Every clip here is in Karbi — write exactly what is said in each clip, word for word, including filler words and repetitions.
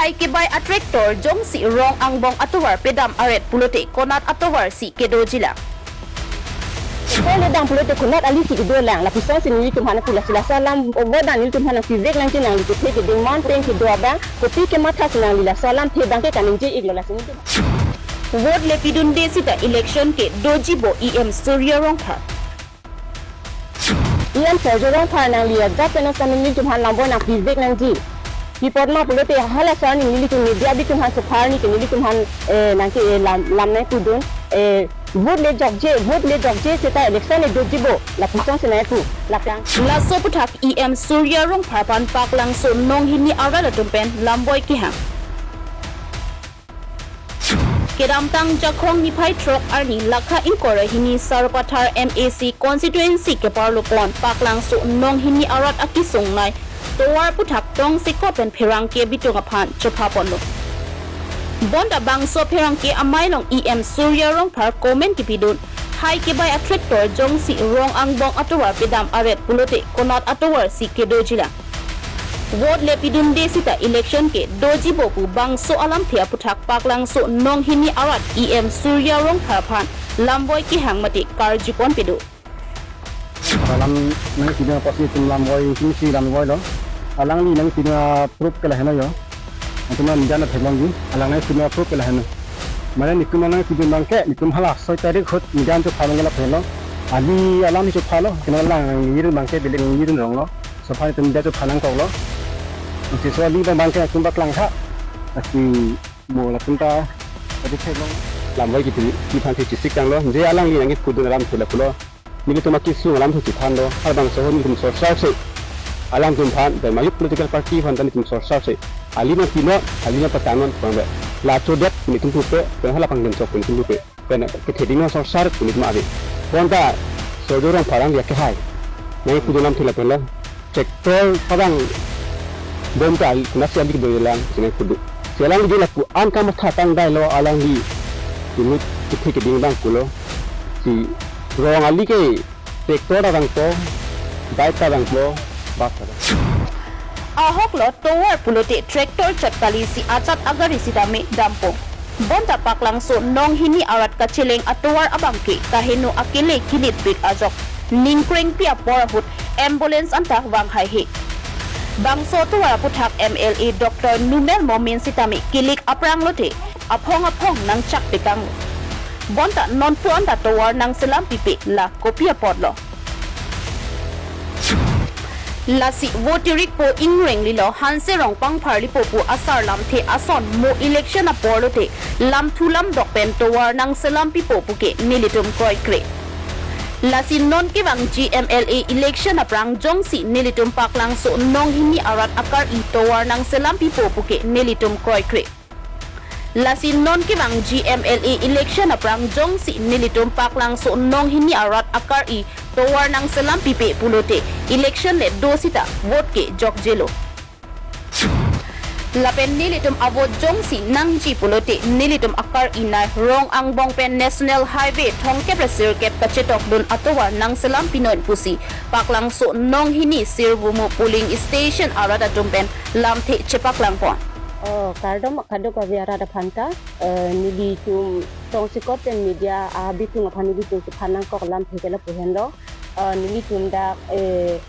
Hai kebai a-tractor jongsi rong angbong atovar pedam aret pulote konat atovar si kedojilang. Kole dam pulote konat ali si kedolang, lapuson si nelitum aphan pu lasi laso alam vote dan nelitum aphan nangpivek nangji, nangli kethe keding man pen kedo abang, kopi kematha si nangli laso alamthe abangke kaningje-iklo lasi nelitum. Vote le pidunde sita election ke dojibo E M Surjya Rongphar. E M Surjya Rongphar, nangli ajat pen setame nelitum aphan lamboi nangpivek nangji. Pi apot ma pulote halaso arni nelitum media abitum aphan chopha arni ke nelitum aphan, eh, nangke, eh, lam, lam nangpudun, eh, vote le jokje, vote le jokje seta election le dojibo, lapuson si nangpu, laplang. Laso aputhak E M Surjya Rongphar aphan Paklangso nonghini arat atum pen lamboi kehang. Kedamtang Jakhong niphai throk arni lakha ingkoi ra hini Sarupathar M A C constituency keparlo pon Paklangso nonghini arat akesung nei tovar aputhak tongsekot pen pherangke abitum aphan chopha ponlo. Bonta bangso pherangke amei along E M Surjya Rongphar comment kepidun, hai kebai a-tractor jongsi rong angbong atovar pedam aret pulote konat atovar si kedojilang. Vote le pidunde sita election ke dojibo pu bangso alamthe aputhak Paklangso nonghini arat E M Surjya Rongphar aphan lamboi kehang mate karjupon pedo. Alam nangpidun apotsi itum lamboi, itum si lamboilo. Alangli nangpidun a-proof ke lahenlo jo. Itum media nangtheklongji, alang nangpidun a-proof ke lahenlo. Mane nelitum nangpidun abangke, nelitum hala soi tarik ahut media chopha abangke lahenlo. Ali alam chophalo, kena alang nangli abangke belek nangli ronglo. Laso aphan itum media chopha nangkoklo. Ansi laso ali abang abangke itum paklang tha. Ansi mo latum ta, adi theklong. Lamboi kipi, kiphan si chesik tanglo. Je alangli nangkepudun alamthe lapulo. Nelitum akesung alamthe chethanlo, halabangso ahut nelitum sorsarse. Alangtum aphan, pen majok political party aphan ta nelitum sorsarse. Ali nangpinon, ali nangpatangnon, pangbe. La chodet nelitum pupe, pen hala pangdem chok nelitum pupe. Pen kethe ding sorsar nelitum ave. Bonta, Surjya Rongphar alangli akehai. Nangpudun alamthe lapulo. Tractor padang bom ta al-, konatsi ali kedolang, si nangpudun. Si alangli lapu-an kamatha tangdailo alangli. Inut kethe keding abang pulo. Si rong ali ke tractor ta vangpo, bike ta vangpo, bus ta vangpo. Ahoklo tovar pulote tractor chot kali si ajat agari sitame dampo. Bonta Paklangso nonghini arat kacheleng atovar abangke kaheno akele kilitpik ajok ningkrengpi apor ahut ambulance anta vang haihe. Bangso atovar aputhak M L A Doctor Numel Momin sitame kilik aphrang lote aphong aphong nangchak tekanglo. Bonta nonpu anta tovar nangselam pipe la kopi apotlo. Lasi vote tirikpo ingrenglilo, Hanse Rongphar pharlipo pu asar lamthe ason mo election apor lote lamthu lamdok pen tovar nangselam pipo puke nelitum kroikre. Lasi non kevangji M L A election aphrang jongsi nelitum Paklangso nonghini arat akari tovar nangselam pipo puke nelitum kroikre. Lasi non kevangji M L A election aphrang jongsi nelitum Paklangso nonghini arat akari tovar nangselam pipe pulote election le do sita vote ke jokjelo. Lapen nelitum avote jongsi nangji pulote nelitum akari nei rong angbong pen National Highway thomkep ra sirkep kachetokdun atovar nangselam pinon pusi Paklangso nonghini Sirbumu polling station arat atum pen lamthe chepaklangpon. Oh, kardom kadokave arat aphanta, eh, nelitum tongsekot pen media abitung aphan nelitum chephan nangkok alamthe ke lapu henlo, eh, nelitum dak, eh,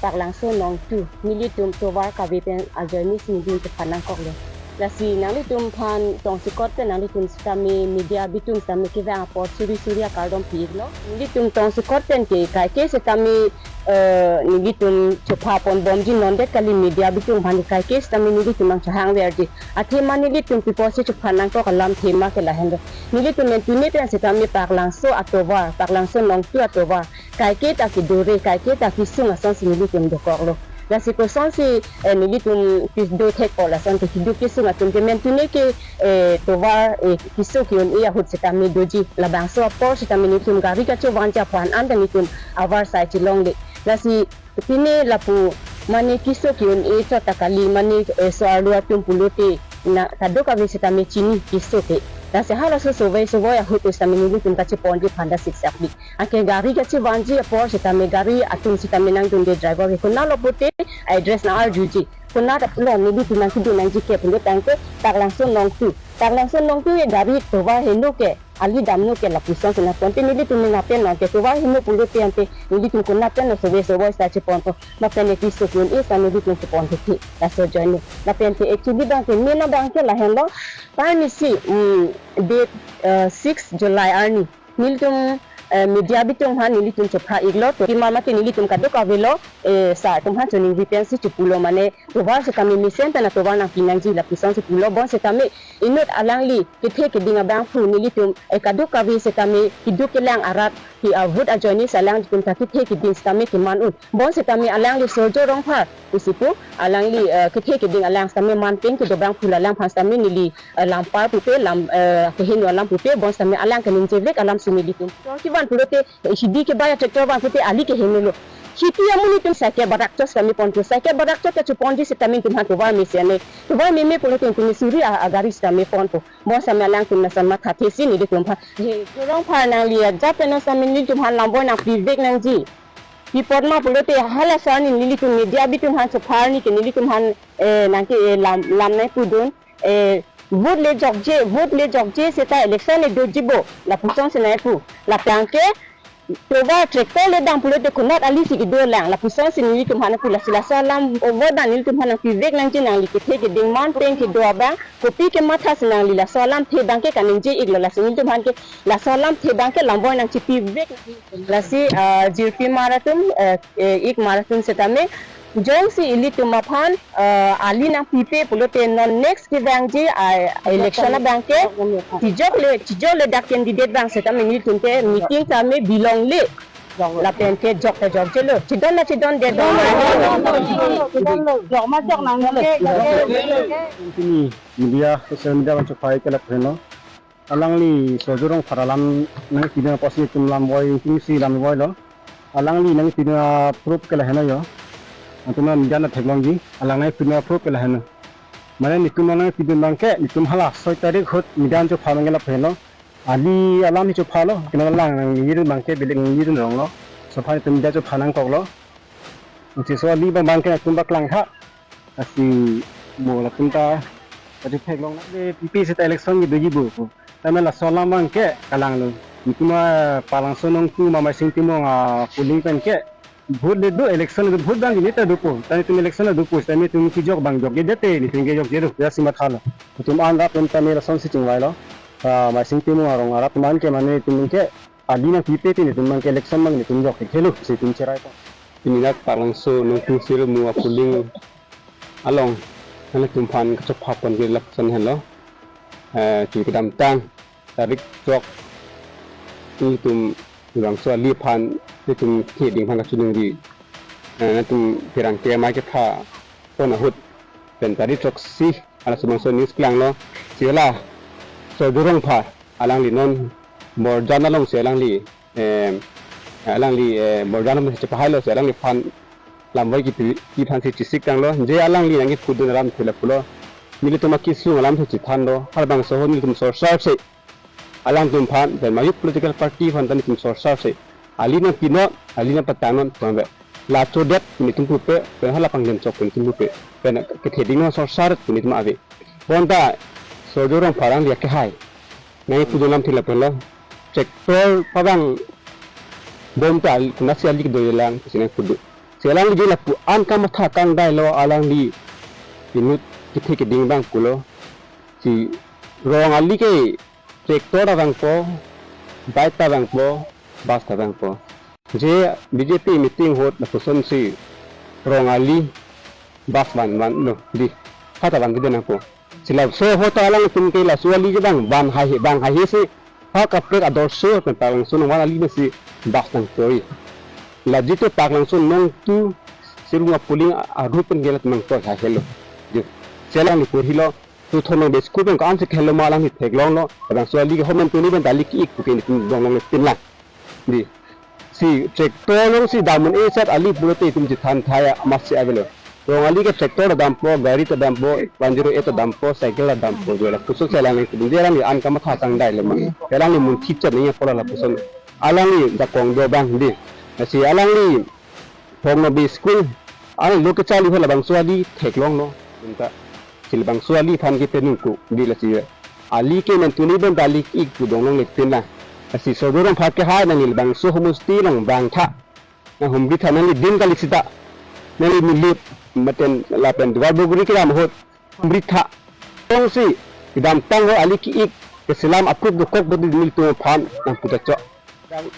Paklangso nong two, nelitum tovar kave pen ajoine si nelitum chephan nangkoklo. Lasi nanglitum aphan tongsekot pen nanglitum sitame media abitung sitame kevang apot suri suri akardom pi-iklo. Nelitum tongsekot pen ke kaike sitame, eh, nelitum chepha ponbomji non det kali, media abitung aphan kaike sitame nelitum nangchehang verji. Athema nelitum pi apotsi chephan nangkok alamthe ma ke lahenlo. Nelitum mentune pen sitame Paklangso atovar, Paklangso nong two atovar kaike ta kedore, kaike ta kesung asonsi nelitum dokoklo. Lasi kosonsi, eh, nelitum kedo thekpo lason ke kedo kesung atum ke mentune ke, eh, tovar, eh, keso ke-un-e ahut sitame doji. Labangso apor sitame nelitum gari kachovangji aphan anta nelitum avarsai chelongle. Lasi pine lapu mane keso ke-un-e chot ta kali, mane, eh, so-arlo atum pulote na kadokave sitame chini keso ke. Lasi halaso sovai sovai ahut sitame nelitum kacheponji aphan ta siksak pik. Anke gari kachevanji apor sitame gari atum sitame nangdunde driver ke konatlo pulote address nang-arjuji. Konatlo nelitum nangkedun nangji ke pulo tangte Taklangso Nongtu. Taklangso Nongtu ke gari tovar heno ke, ali damno ke lapuson si nangponte nelitum nangpen nang ke tovar heno pulote ante nelitum konat pen sovai sovai sita cheponpo. Lapen ke kesung un-e sita nelitum chepon thekthek. Laso ajoine. Lapen ke actually abang ke main abang ke lahenlo. Arnisi, mm, date, eh, six July arni. Nelitum, eh, media abitung aphan nelitum chopha iklo, to kima mati nelitum kadokave lo, eh, sir atum aphan choningri pensi chepulo mane, tovar sitame mesen pen atovar nangpi nangji lapuson si pulo, bonsitame inut alangli kethe keding abangphu nelitum, eh, kadokave sitame keduk kelang arat hi ahut ajoine si alanglitum ta kethe keding sitame keman un. Bonsitame alangli Surjya Rongphar pusi pu, alangli, eh, kethe keding alang sitame man pen kedo abangphu la alang aphan sitame neli, eh, lampar pupe, lam, eh, keheno alam pupe, bonsitame alang keningjevek alam si nelitum. Tractor kevan pulote, eh, hidi kebai tractor van pulote ali kehenolo. Kheti amonit atum cycle barak chot sitame ponpo, cycle barak chot kacheponji sitame itum aphan tovar mesen ne. Tovar meme pulote itum suri a, agari sitame ponpo. Bonsitame alangtum lason mathathe si nelitum aphan. He, Surjya Rongphar nangli ajat pen sitame nelitum aphan lamvoi nangpivek nangji. Pi apot ma pulote halaso arni nelitum media abitung aphan chopha arni ke nelitum aphan, eh, nangke, eh, lam, lam nangpudun. Eh, vote le jokje, vote le jokje seta election le dojibo. Lapuson si nangpu. Lapen ke tovar tractor le dam pulote konat ali si kedo lang. Lapuson si nelitum aphan pu lasi laso alam ovodan nelitum aphan nangpivek nangji nangli kethe keding man pen kedo abang. Kopi kematha si nangli laso alamthe abang ke kaningje iklo lasi nelitum aphan ke laso alamthe abang ke lamvoi nangchepivek. Lasi, ah, jirpi mar atum, eh, eh, ik mar atum sitame. Jongsi ilitum aphan, ah, ali nangpipe pulote non next kevangji, ah, election abang ke chijok le, chijok le dak candidate abang sitame nelitum ke meeting tame bilong le. Lapen ke jok ta jokjelo. Chidon na chidon de don. Jok ma jok nang ke. Pini media, social media abang chopha ik ke lapu heno. Alangli Surjya Rongphar alam nangpidun apotsi itum lamvoi, itum si lamvoilo. Alangli nangpidun aproof ke lahenlo jo. Itum media na theklongji, alang nangpidun aproof ke lahenlo. Mane nelitum nangpidun abang ke, nelitum hala soi tarik ahut media chophalo abang ke lapu heno. Ali alam hi chophalo, kena alang nangjir abang ke beleg nangjir ronglo. Laso aphan itum media chopha nangkoklo. Ansi laso ali abang abang ke itum paklang tha. Lasi mo latum ta kachetheklong nang de pipi seta election kedojibo pu. Tame laso alam abang ke kalanglo. Itum a Taklangso Nongtu ma Maising Timung a polling pen ke vote le do, election le do, vote abang ke neta dopo. Tame itum election le dopo, tame itum kejok abang jokjedet te, nelitum kejokjedet, ya si mathalo. Itum an rap pen tame lasonsi chingvailo. Ah, Maising Timung arong arap man ke mane itum ke ali nangpipe te nelitum abang ke election abang nelitum jok thekthelo si itum cherai po. Pini dak Taklangso Nongtu Sirmu a polling along nangtum aphan kachophapon ke lapuson henlo. Eh, chu kedamtang tarik throk nelitum Taklangso ali aphan nelitum keding aphan kachoningri. Eh, nangtum pirang ke mai kepha pon ahut pen tarik throksi halaso bangso news klanglo. Sila Surjya Rongphar alangli non Borjan alongsi alangli, eh, alangli, eh, Borjan along chepahailo si alangliphan lamvoi kipi, kiphansi chesik tanglo. Je alangli nangkepudun alamthe lapulo. Nelitum akesung alamthe chethanlo. Halabangso ahut nelitum sorsarse alangtum aphan, pen majok political party aphan ta nelitum sorsarse. Ali nangpinon, ali nangpatangnon, pu ave. La chodet pu nelitum pupe, pen hala pangdem chok pu nelitum pupe. Pen kethe keding sorsar pu nelitum ave. Bonta Surjya Rongphar alangli akehai nangpudun alamthe lapulo. Tractor pavang bom ta al-, konatsi ali kedolang pusi nangpudun. Si alangli je lapu-an kamatha kangdailo alangli inut kethe keding abang pulo. Si rong ali ke tractor ta vangpo, bike ta vangpo, bus ta vangpo. Je B J P meeting ahut lapusonsi rong ali bus van vanlo di. Hata van di nangpo. Si laso ahut ta alangtum ke laso ali je abang van haihe, van haihe si ha kaprek ador so pen Taklangso Nongvan ali nasi bus nangtoi. La jitu Taklangso Nongtu Sirmu a polling a-, ahut pen ke latum nangtoi haihelo. Je. Si alangli purhilo. Tu thonong be school pen ko-ansi kehelo ma alangli theklonglo. Labangso ali ke homen tuni pen ta ali ke-ik pu ke nelitum donglongle pinlang. Di. Si tractor alongsi dam un-e set ali pulote itum chethan thaya amatsi avelo. Rong ali ke tractor ta dampo, gari ta dampo, one zero eight ta dampo, cycle ta dampo, jo lapuson si alangli kedun, alangli an kamatha sang dai lema. Alangli munthi chat nangji apot lapuson. Alangli jakong do abang dei. Lasi alangli Phongno bi school, alangli lo kecharli ho labangso ali theklonglo. Bonta si labangso ali aphan ke penung ko dei lasi. Ali ke mentuni bonta ali ik pu dong longle pin la. Lasi Sorbo Rongphar kehai nangli labangso homosti along vangtha. Nang humritha, nangli din kali sita. Nangli milit maten lapen Duarbagori kedam ahut humritha. Tongsi kedamtang ho ali ki-ik keselam aput dokok bodi nelitum aphan nangputa chok.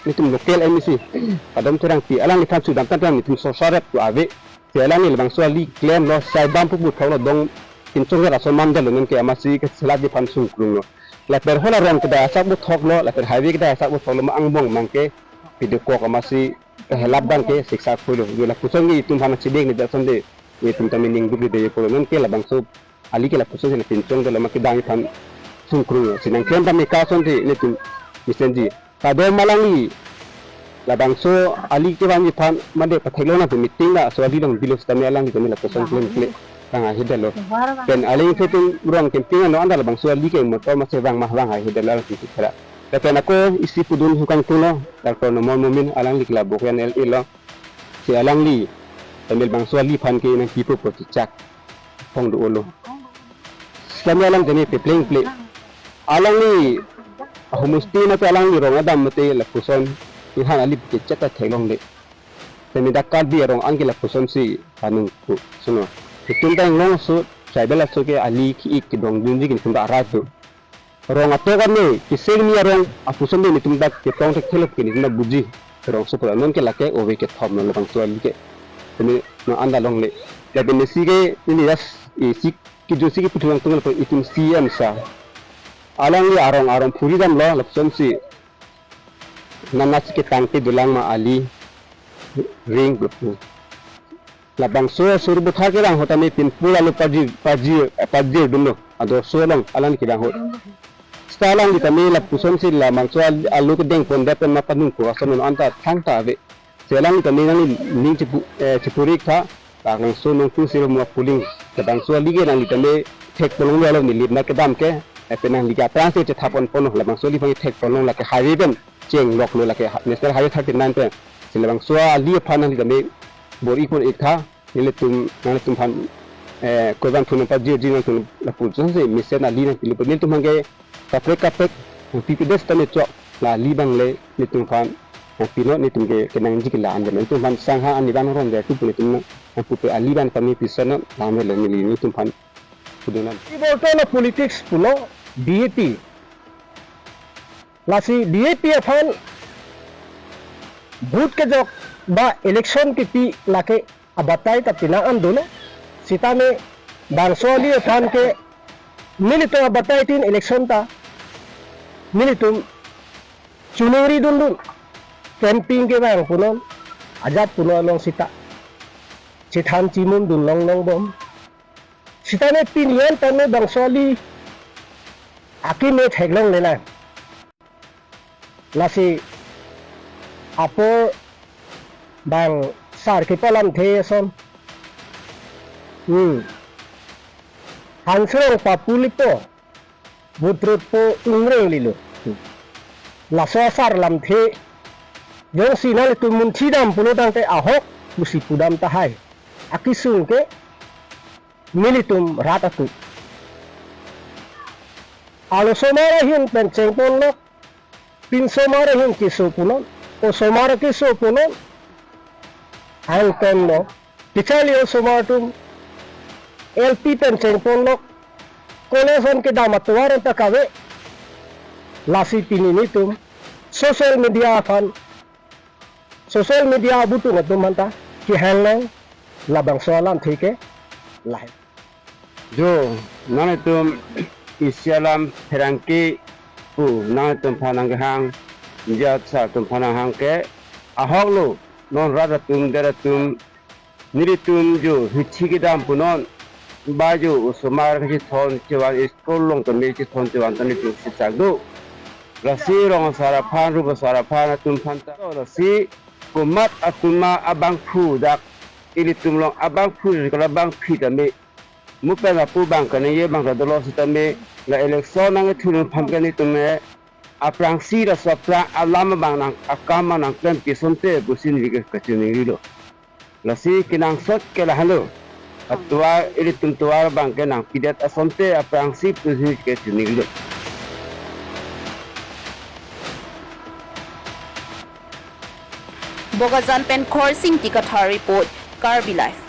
Nelitum local M A C Padam Terangpi alangliphan sudam tangte nelitum sorsa rep tu ave. Si alangli labangso ali klemlo, sai dam pupu thoklo, dong Kinchong Rat ason mandal lo, nonke amatsi keselam aphan sungkrunglo. Lapen hala rong kedai asak bu thoklo, lapen highway kedai asak bu thoklo, ma angbong mangke pidokok amatsi kehelap abang ke siksa khuilo. Jo lapuson ke itum aphan chideng ni jason dei, itum tame ning duk dei pulo, nonke labangso ali ke lapuson si la pinchong dolo, ma kedang aphan sungkrung si nangklem tame ka ason dei nelitum mesenji. Kadom alangli labangso ali kevangji aphan mande patheklong nang pu meeting laso ali along bilo sitame alangli tame lapuson klemkle tang ahidetlo. Pen aling phetung rong camping ano anta labangso ali ke motor masi vang ma vang ahidetlo alangli thera. Lapen ako isi pudun hukang tuno, Doctor Numal Momin, alangli ke la Bokajan L A lo. Si alangli tame labangso ali aphan ke nangpipo pu chechak phong do-olo. Sitame alang tame peplengple. Alangli ahomosti mate alangli rong adam mate lapuson ihan ali pu ke cheta theklongle. Tame dak Karbi arong an ke lapuson si panung pu suno. Itum ta inglong aso, tribal aso ke ali ki-ik kedongdunji ke itum ta arat do. Rong atok ame kesengni arong apuson dei nelitum dak ketong thekthelo ke nelitum dak buji. Rong sopo non ke lake ove kethom non labangso ali ke. Tame non anta longle. Lapen isi ke neli jas isi kejun si keputhu nangtung lapen itum C M sir, alangli arong arong phuri damlo lapuson si nanasi ketang kedolang ma ali ring pu. Labangso Sorbo Rongphar kevang ahut tame pinpul alo pajir, pajir, eh, pajir dunlo. Ador so along alang kevang ahut. Sita alangli tame lapuson si labangso al-, alo kedeng pondet pen ma panung ko ason non anta thangta ave. Si alangli tame nangli ning chipu, eh, chipurik tha. Labangso nongtu si mo puling. Labangso ali ke nangli tame thek ponlong lo, neli lip na kedam ke. Eh, pen nangli ke aphrang si chethap pon ponlo. Labangso ali aphan thek ponlong, lake highway pen chengloklo, lake ha-, National Highway thirty-nine pen. Si labangso ali aphan nangli tame bor-i pon-ik tha. Nelitum, nanglitum aphan, eh, kovan phun pajirji nangtum lapuson si mesen ali nangpilo, nelitum aphan ke kaprek kaprek nangpipedet sitame chok, la ali abang le nelitum aphan nangpilo, nelitum ke kenangji ke la-an dei, nelitum aphan sangha ani abang ron dei tu pu nelitum nangpupe, ali abang tame pisa non la-an dei le neli nelitum aphan pudun an. Iborta la politics pulo B J P. Lasi B J P aphan vote kejok ba election kipi lake abatai ta pina an dolo. Sitame bangso ali aphan ke nelitum abatai tin election ta nelitum chunungri dundun, camping kevang punon, ajat punon along sita chethan chimundun longlongbom. Sitame pini an tame bangso ali akeme theklongle lang. Lasi apor bang sar kepalamthe ason. Hmm. Hangsrong papulipo, butrutpo, ingrenglilo. Hmm. Laso asar lamthe jongsi nanglitum munthi dam pulo tangte ahok pusi pudam tahai. Akesung ke nelitum rat atum. Arlosomar ahin pen chengponlok, pinsomar ahin keso punon, osomar keso punon, angtonlo. Kecharli osomar atum L P pen chengponlok, college an kedam atovar anta kave, lasi pini nelitum social media aphan, social media abutung atum anta kehang nang labangso alamthe ke lahai. Jo, nanglitum isi alam pherangke pu nanglitum aphan nangkehang, jat sa atum aphan nanghang ke ahok lo, non rat atum, der atum, nelitum jo hithi kedam punon, ba jo osomar kachethon chevan, school along tame chethon chevan ta nelitum sisang do. Lasi rong asar aphan, rup asar aphan, atum aphan ta. Lasi komat atum ma abangphu dak ilitum along abangphu kala abangpi tame, mo pen apu abang kaningje abang ta dolo sitame, la election nangkethuji aphan ke nelitum aphrangsi laso aphrang alam abang nang akam nangklempi asonte pusi neli ke kachiningrilo. Lasi kenangsot ke lahelo. Atovar, ilitum tovar abang ke nangpidet asonte aphrangsi pusi kachiningrilo. Bokajan pen Khorsing Ingti Kathar report, Karbi Live.